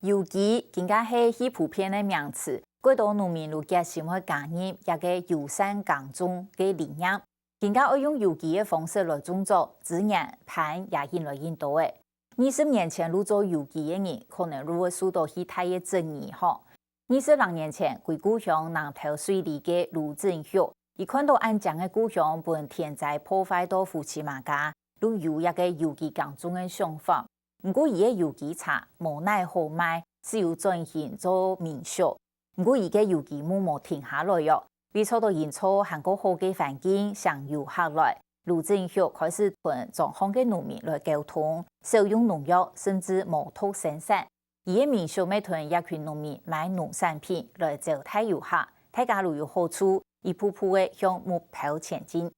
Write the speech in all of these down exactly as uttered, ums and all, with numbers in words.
有機今下係已普遍个名詞，過多農民都決心會加入這个友善耕種个理念。今下愛用有機个方式來種作，資源、伴也越來越多了。二十年前就做有機个人，可能就會受到當大个質疑吼。二十零年前，歸故鄉南投水里个盧振旭，佢看到恁靚个故鄉分天災破壞到烏漆嘛架，就有一个有機耕種个想法。毋過佢个有機茶無哪好賣，只有轉型做民宿。毋過佢个有機務無停下來哦，為做到營造還過好个環境，吸引遊客來，盧振旭開始同庄項个農民來溝通，少用農藥，甚至無毒生產。佢个民宿乜同這群農民賣農產品來招待遊客，大家就有好處，一步步个向目標前進。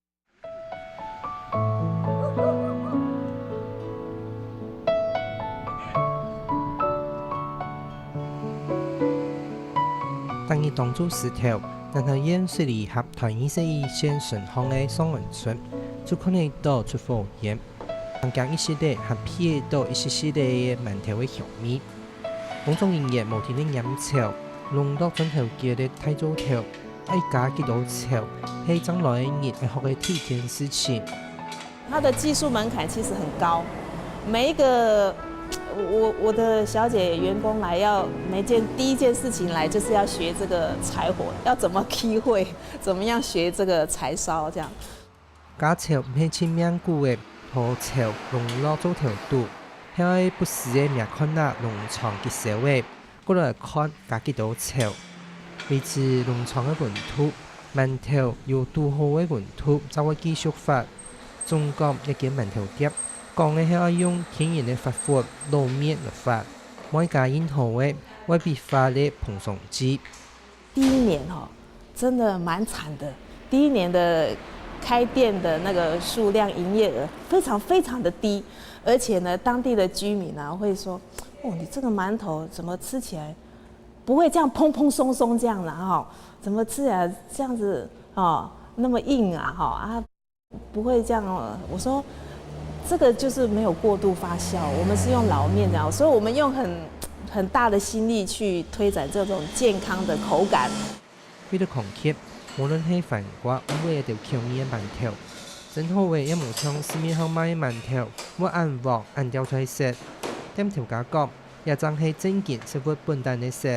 逐日當晝時頭，南投縣水里合台二十一線順向个上岸村，就看得到出火煙，行行一息仔，還鼻得到一息息仔个饅頭个香味。 工作人員無停个拈樵，農落轉頭結个大棗頭，愛加幾多樵，係正來个人愛學个第一件事情。它的技術門檻其實很高，每一個我我的小姐員工來要每件第一件事情來就是要學這個柴火，要怎麼開火，怎麼樣學這個柴燒這樣。 加樵毋係盡命苦个，拖樵攏落灶頭肚，係愛不時仔摸看啊農場幾燒仔，過來看加幾多樵。維持農場个溫度，饅頭有堵好个溫度正會繼續發。總講一間饅頭店，講个係愛用天然个發粉、老麵來發，無愛加任何个外壁化个膨鬆劑。 第一年哦，真的蠻慘的。第一年的開店的那個數量、營業額非常非常的低，而且呢，當地的居民呢會說：「哦，你這個饅頭怎麼吃起來不會這樣蓬蓬鬆鬆這樣啦？哈，怎麼吃起來這樣子哦那麼硬啊？哈啊，不會這樣哦。」我說：「這個就是沒有過度發酵，我們是用老麵這樣，所以我們用很很大的心力去推展這種健康的口感。」 為著康健，無論係番瓜、烏瓜兜口味个饅頭，蒸好个也無像市面項賣个饅頭會恁黃恁掉菜色。店頭家講，這正係正經食物本旦个色。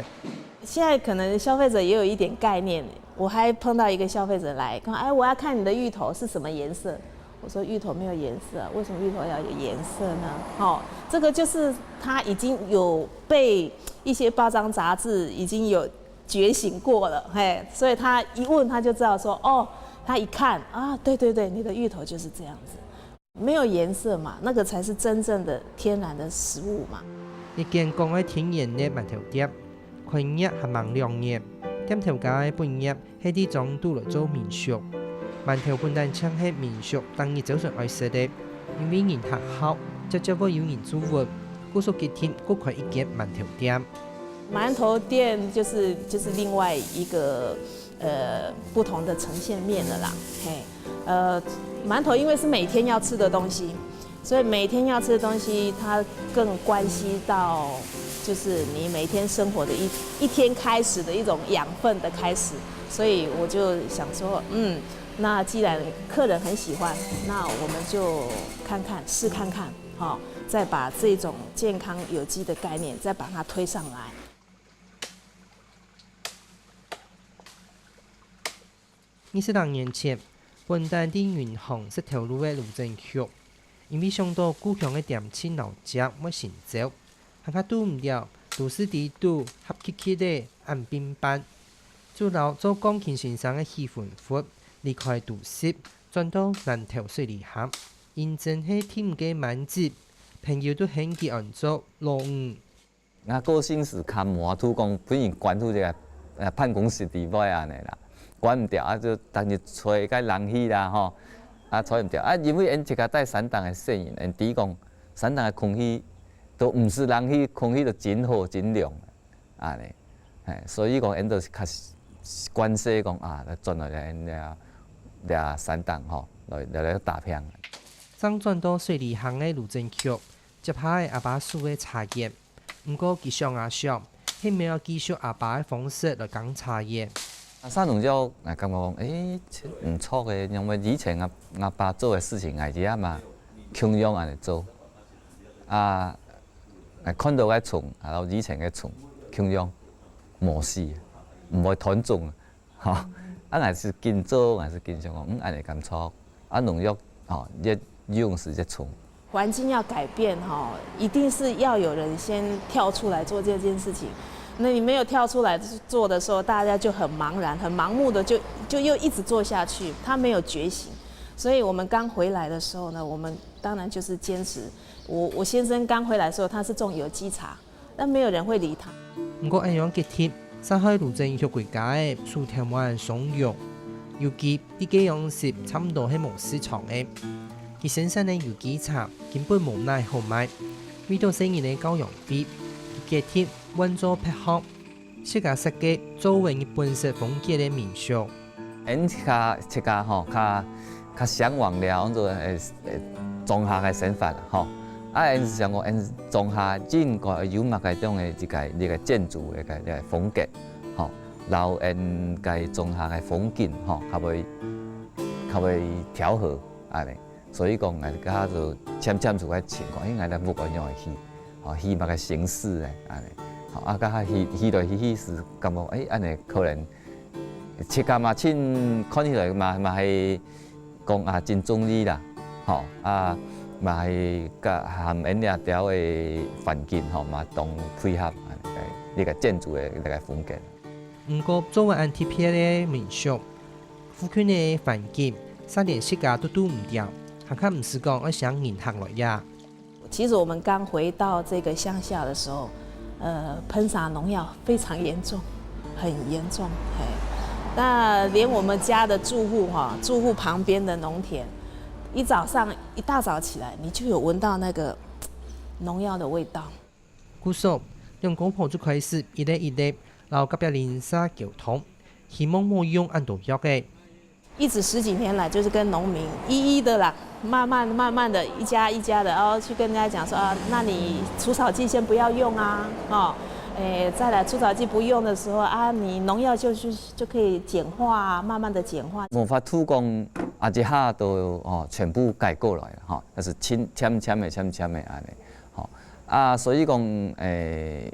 現在可能消費者也有一點概念，我還碰到一個消費者來，講：「哎，我要看你的芋頭是什麼顏色。」我說：「芋頭沒有顏色啊，為什麼芋頭要有顏色呢？」哦，這個就是它已經有被一些報章雜誌已經有覺醒過了，嘿，所以他一問他就知道說，哦，他一看啊，對對對，你的芋頭就是這樣子，沒有顏色嘛，那個才是真正的天然的食物嘛。一間講愛天然个饅頭店，開業還吂兩年，店頭家个本業係佇庄肚來做民宿。饅頭本旦淨係民宿逐日朝晨愛食个，因為人客好，輒輒會有人注文，故所決定過開一間饅頭店。 饅頭店就是就是另外一個呃不同的呈現面了啦，嘿，呃，饅頭因為是每天要吃的東西，所以每天要吃的東西，它更關係到就是你每天生活的一一天開始的一種養分的開始，所以我就想說，嗯，那既然客人很喜歡，那我們就看看試看看，哈，再把這種健康有機的概念再把它推上來。 二十零年前，本旦佇銀行食頭路个盧振旭，因為想到故鄉个點心摎醬會心焦，還較堵毋著都市裡肚合起起个恁並辦，就摎做鋼琴先生个許芬芬離開都市，轉到南投水里行，因真係聽毋過滿子，朋友都喊佢安做老吳。 啊，過身時較無法度講分人關佇這个呃辦公室裡背按呢啦，關毋著啊，就逐日吹該冷氣啦吼，啊吹毋著啊，因為𫣆自家在山頂个細人，𫣆知講山頂个空氣都毋使冷氣，空氣都真好真涼，按呢，嘿，所以講𫣆都較慣勢講啊，來轉來咱這這山頂吼，來來來打拚。正轉到水里行个盧振旭，接下个阿爸手个茶園，毋過佢想啊想，係毋係愛繼續阿爸个方式來耕茶園？啊，沙農就來感覺講，誒，毋錯个，因為以前阿阿爸做个事情，𠊎這下嘛共樣恁樣做。啊，看到个蟲，啊，以前个蟲共樣無死，毋會斷種。 吼，啊，𠊎係緊做，𠊎係緊想講，嗯，恁樣感覺，啊，農藥，吼，越用時越重。環境要改變哈，一定是要有人先跳出来做这件事情。那你没有跳出来做的时候，大家就很茫然、很盲目的就就又一直做下去，他没有觉醒。所以我们刚回来的时候呢，我们当然就是坚持。我我先生刚回来的时候，他是种有机茶，但没有人会理他。毋過恁樣決定，殺害盧振玉歸家个樹田灣商場，尤其這个樣式差毋多係無市場个。佢生產个有機茶根本無哪好賣，為著細人个教養費，佢決定換做別項，自家設計做為日本式風格个民宿。 𫣆自家自家吼，較較向往了，安做呃呃庄下个生活啦吼。啊，𫣆想講，𫣆庄下應該有麼个種个一个一个建築个个个風格吼，然後𫣆个庄下个風景吼，較會較會調和安尼。所以講，𠊎家就漸漸就个情況，因為𠊎屋安樣去，吼，去麼个形式咧安尼。吼，啊，家下去去來去去是感覺，誒，安尼可能 自家嘛盡看起來嘛嘛係講啊盡中意啦，吼啊嘛係佮佮𫣆這兜个環境吼嘛當配合，這个建築个這个風格。毋過做為恁特別个民宿，附近个環境，煞連自家都堵毋著，還較毋使講愛請人客來呀。 其實我們剛回到這個鄉下的時候，呃，噴灑農藥非常嚴重，很嚴重，嘿。那連我們家的住戶哈，住戶旁邊的農田，一早上一大早起來，你就有聞到那個農藥的味道。故所，兩公婆就開始一粒一粒摎隔壁鄰舍溝通，希望無用恁多藥仔。 一直十幾年來，就是跟農民一一的啦，慢慢慢慢的一家一家的，然後去跟人家講說啊，那你除草劑先不要用啊，哦，誒，再來除草劑不用的時候啊，你農藥就就就可以簡化啊，慢慢的簡化。無法度講啊，一下都哦全部改過來了哈，但是漸漸漸的漸漸的安尼，吼啊，所以講誒，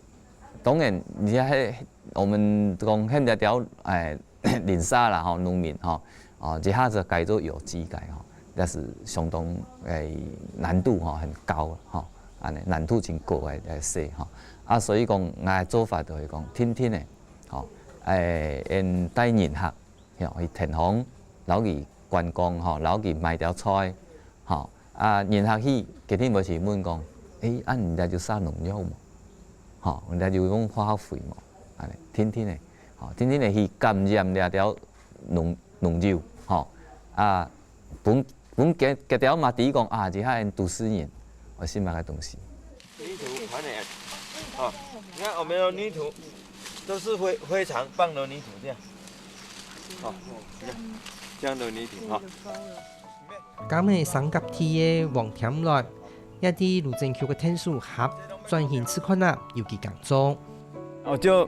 當然你看，我們講現在條誒。 鄰舍啦吼，農民吼，哦，這下子改做有機改吼，也是相當誒難度吼很高吼，安尼難度真高誒誒事吼。啊，所以講，𠊎个做法就係講，定定誒，吼，誒，𫣆帶人客，吼，去田方，摎佢觀光吼，摎佢買條菜，吼， 啊，人客去，決定會去問講，誒，啊，人家有撒農藥無？吼，人家有用化學肥無？安尼，定定誒，吼，定定誒去感染這條農農友，吼，啊，分分該該條嘛知講啊，這下𫣆都市人，愛食麼个東西。泥土還有，哦，你看我們有泥土，都是灰灰塵放的泥土這樣，哦，你看這樣的泥土哈。 敢係生甲地个黃添來，也佇盧振玉个𢯭手下轉型試看啊，有幾工作。我就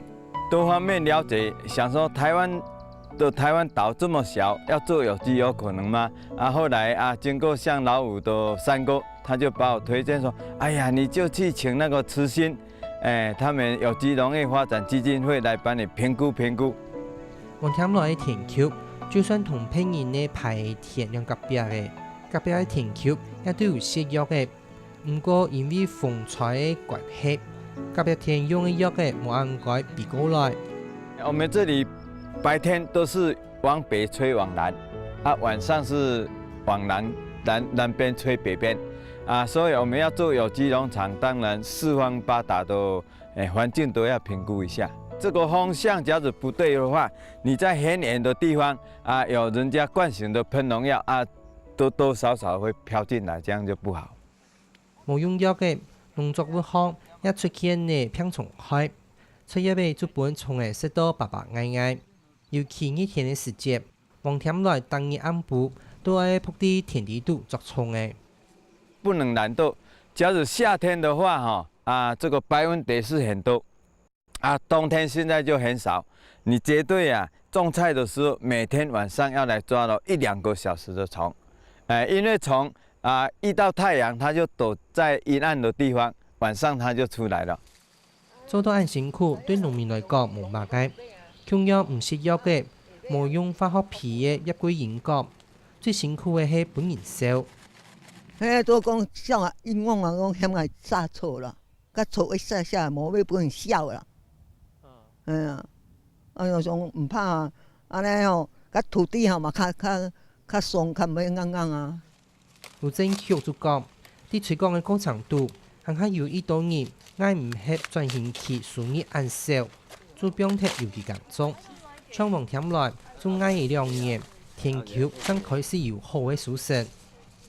多方面了解，想說台灣的台灣島這麼小，要做有機有可能嗎？啊，後來啊，經過向老五的三哥，他就把我推薦說，哎呀，你就去請那個慈心，哎，他們有機農業發展基金會來幫你評估評估。黃添來个田坵，就算同別人个排田兩隔壁个， 隔壁个田坵也都有食藥仔，毋過因為風吹个關係，隔壁田用个藥仔無恁該飛過來。我們這裡白天都是往北吹往南，啊，晚上是往南南南邊吹北邊，啊，所以我們要做有機農場，當然四方八達都，誒，環境都要評估一下。這個風向假如不對的話，你在很遠的地方啊，有人家慣行的噴農藥啊， 多多少少會飄進來，這樣就不好。無用藥仔，農作物項也出現了病蟲害，菜葉仔就分蟲仔食到飽飽𠊎𠊎。尤其熱天个時節，黃添來逐日暗晡都愛仆佇田裡肚捉蟲仔。不能懶惰，假如夏天的話，哈，啊，这个白纹蝶是很多，啊，冬天现在就很少。你绝对啊，种菜的时候每天晚上要来抓了一两个小时的虫，哎，因为虫啊遇到太阳，它就躲在阴暗的地方，晚上它就出来了。 做到恁辛苦，對農民來講無麼个，共樣毋食藥个，無用化學肥个葉桂英講，最辛苦个係分人笑。嘿，都講笑啊，因為啊，講嫌𠊎殺草啦，甲草一下下，無要分人笑啦。哎呀，哎呀，想毋怕啊，安尼吼，甲土地吼嘛，較較較鬆，較毋會硬硬啊。 盧正旭就講，在推廣个過程肚，還較有一兜人，愛毋核轉型去收入恁少，就放忒有機耕種。像黃添來，就愛了兩年，田坵正開始有好个收成。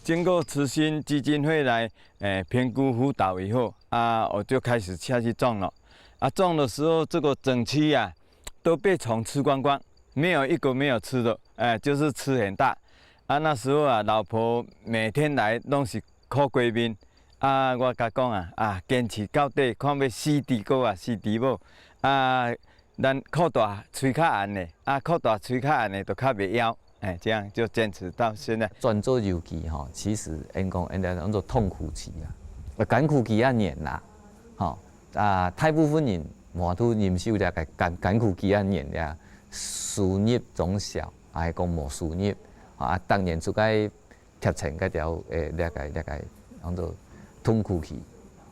經過慈心基金會來，誒，評估輔導以後，啊，我就開始下去種了。啊，種的時候，這個整區啊，都被蟲吃光光。 沒有一個沒有吃的，哎，就是吃很大。啊，那時候啊，老婆每天來攏是苦瓜面。啊，我甲講啊，啊，堅持到底，看要死佇哥啊，死佇某。啊，咱苦大喙較絚咧，啊，苦大喙較絚咧，就較袂枵。哎，這樣就堅持到現在。轉做有機吼，其實應該講，應該講做痛苦期啦，呃，艱苦期啊年啦，吼。 啊，大部分人無法度忍受這个艱，艱苦幾啊年了，收入中少，抑係講無收入，啊，逐年出去貼錢該條，誒，這个，這个，叫做痛苦期，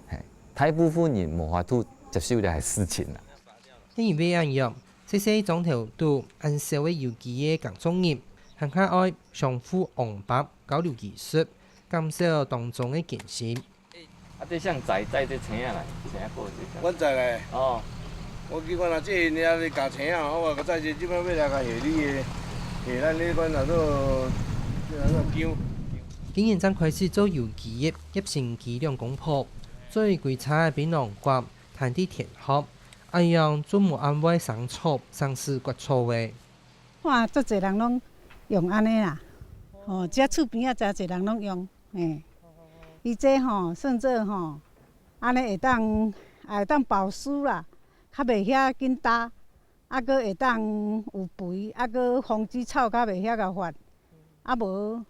嘿，大部分人無法度接受這个事情啦。因為恁樣，細細莊頭肚恁少个有機个耕種人，還較愛相互往幫交流技術，減少當中个艱辛。 啊，這像摘，摘這青仔來，青仔過這个。阮摘來。哦。我去看啊，這因遐咧咬青仔，我講摘這，這擺欲來共下你的，下咱咧管叫做，叫做薑。今年正開始做有機个葉新基兩公婆，做歸車檳榔瓜，攤佇田項，恁樣就無恁會生草，省事割草个。哇，足濟人攏用按呢啦，吼，遮厝邊仔真濟人攏用。 嘿，伊這吼，算做吼，按呢會當，會當保濕啦，較袂遐緊焦，啊，閣會當有肥，啊，閣防止草較袂遐个發，啊無，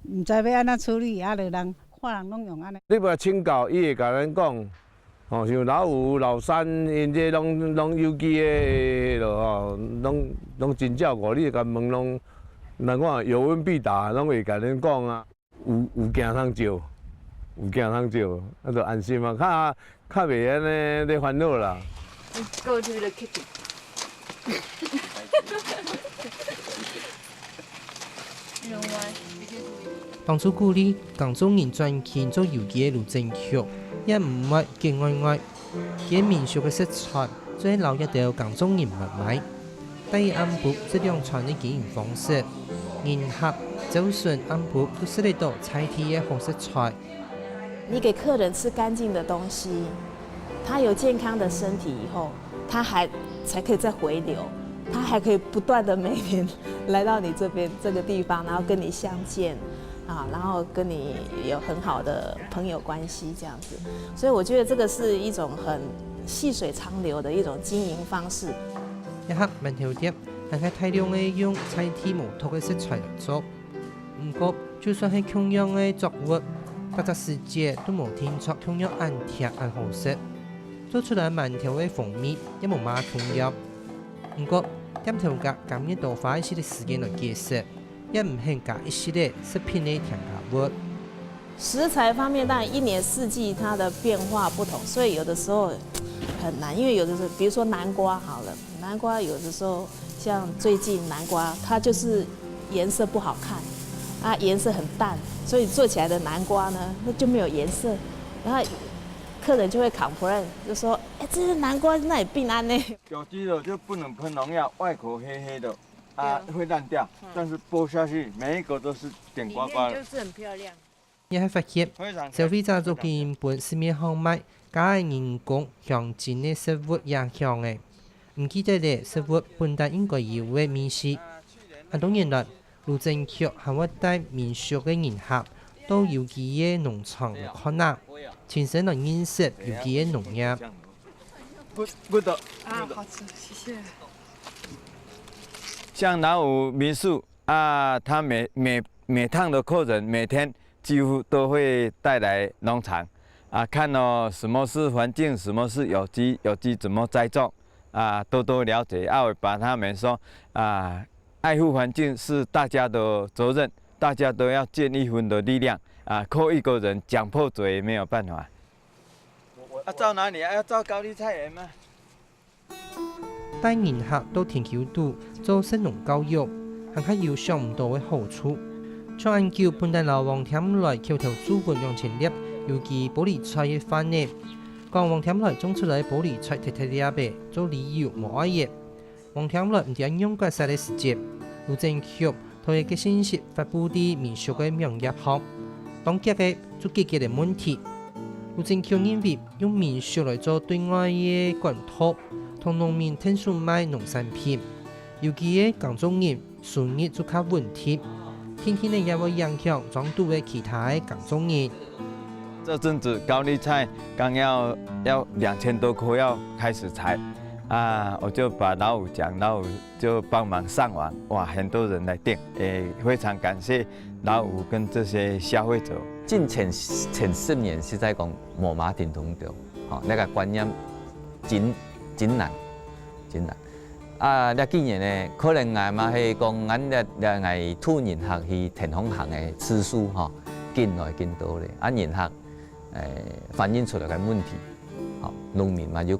毋知欲按怎處理，啊，就人，看人攏用按呢。你無請教，伊會共咱講，吼，像老吳、老三，𪜶這攏，攏有機的彼號吼，攏，攏真照顧，你共問攏，人講有問必答，攏會共恁講啊。 有，有驚通照，有驚通照，啊，就安心啊。較，較袂按呢咧煩惱啦。Go to the kitchen. 當初鼓勵耕種人轉型做有機个盧正旭，也毋會揀外外。 佢民宿个食材，就係摎這兜耕種人買賣。但以暗晡一兩餐个經營方式，人客朝晨暗晡都食得到在地个好食材。你給客人吃乾淨的東西，他有健康的身體以後，他還，才可以再回流，他還可以不斷地每年來到你這邊，這個地方，然後跟你相見，啊，然後跟你有很好的朋友關係這樣子。 所以我覺得這個是一種很細水長流的一種經營方式。這下饅頭店還係大量个用在地無毒个食材來做。毋過，就算係共樣个作物，逐隻時節都無定著共樣恁甜恁好食。做出來饅頭个風味也無麼共樣。毋過，店頭家甘願多花一息个時間來解釋，也毋肯加一息个食品个添加物。 食材方面，當然一年四季它的變化不同，所以有的時候很難，因為有的時候，比如說南瓜好了，南瓜有的時候像最近南瓜，它就是顏色不好看，啊，顏色很淡，所以做起來的南瓜呢，那就沒有顏色，然後客人就會complain，就說：“哎，這些南瓜哪裡變恁呢？”有機的就不能噴農藥，外殼黑黑的，啊，對啊。會爛掉，嗯。但是剝下去，每一個都是點瓜瓜的。裡面就是很漂亮。 也係發現，消費者逐漸分市面項賣加个人工香精个食物影響个。毋記得咧，食物本來應該有个味緒。恁多年來，盧正旭還會帶民宿个人客到有機个農場來看啊，親身來認識有機个農業。不不得。啊，好吃，謝謝。像老五民宿啊，他每每每趟的客人每天几乎都会带来农场啊，看哦，什么是环境，什么是有机，有机怎么栽种啊，多多了解。啊，我把他们说啊，爱护环境是大家的责任，大家都要尽一份的力量啊，靠一个人强迫嘴也没有办法。啊，照哪里啊？要照高丽菜园吗？帶人客到田坵肚做食農教育，還較有想毋到个好處。像恁久本來摎黃添來口頭注文兩千粒有機玻璃菜个飯呢，講黃添來種出來个玻璃菜忒忒粒仔，做理由無愛个。黃添來毋知愛仰結煞个時節，盧正旭就係个信息發布在民宿个網頁項，當遽个就解決了問題。盧正旭認為用民宿來做對外个管道，同農民𢯭手賣農產品，有機个耕種人收入就較穩定，定定仔也會影響庄肚个其他个耕種人。这阵子高丽菜刚要要两千多棵要开始采啊，我就把老五讲，老五就帮忙上网，哇，很多人来订，也非常感谢老五跟这些消费者。近前前十年实在讲无嘛停动着，吼，那个观念真真难，真难。啊，这几年呢，可能𠊎嘛是讲，俺这这𠊎渡人客去田方行个次数吼，紧来紧多咧，啊，人客 诶，反映出来个问题，吼，农民嘛有，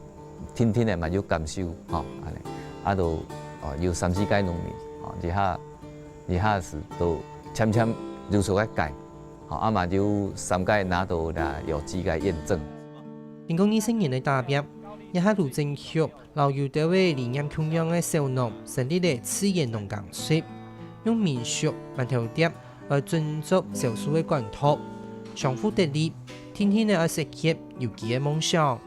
天天个嘛有感受，吼，安尼，啊，都，哦，有三四个农民，吼，一下，一下是都漸漸有所个改，吼，啊嘛有三个拿到了有机个验证。经过二十年个打拼，一下卢正旭 摎有兜个理念共樣个小農成立了自然農耕社，用民宿、饅頭店來準作銷售个管道，相互得利，定定仔愛實現有機个夢想。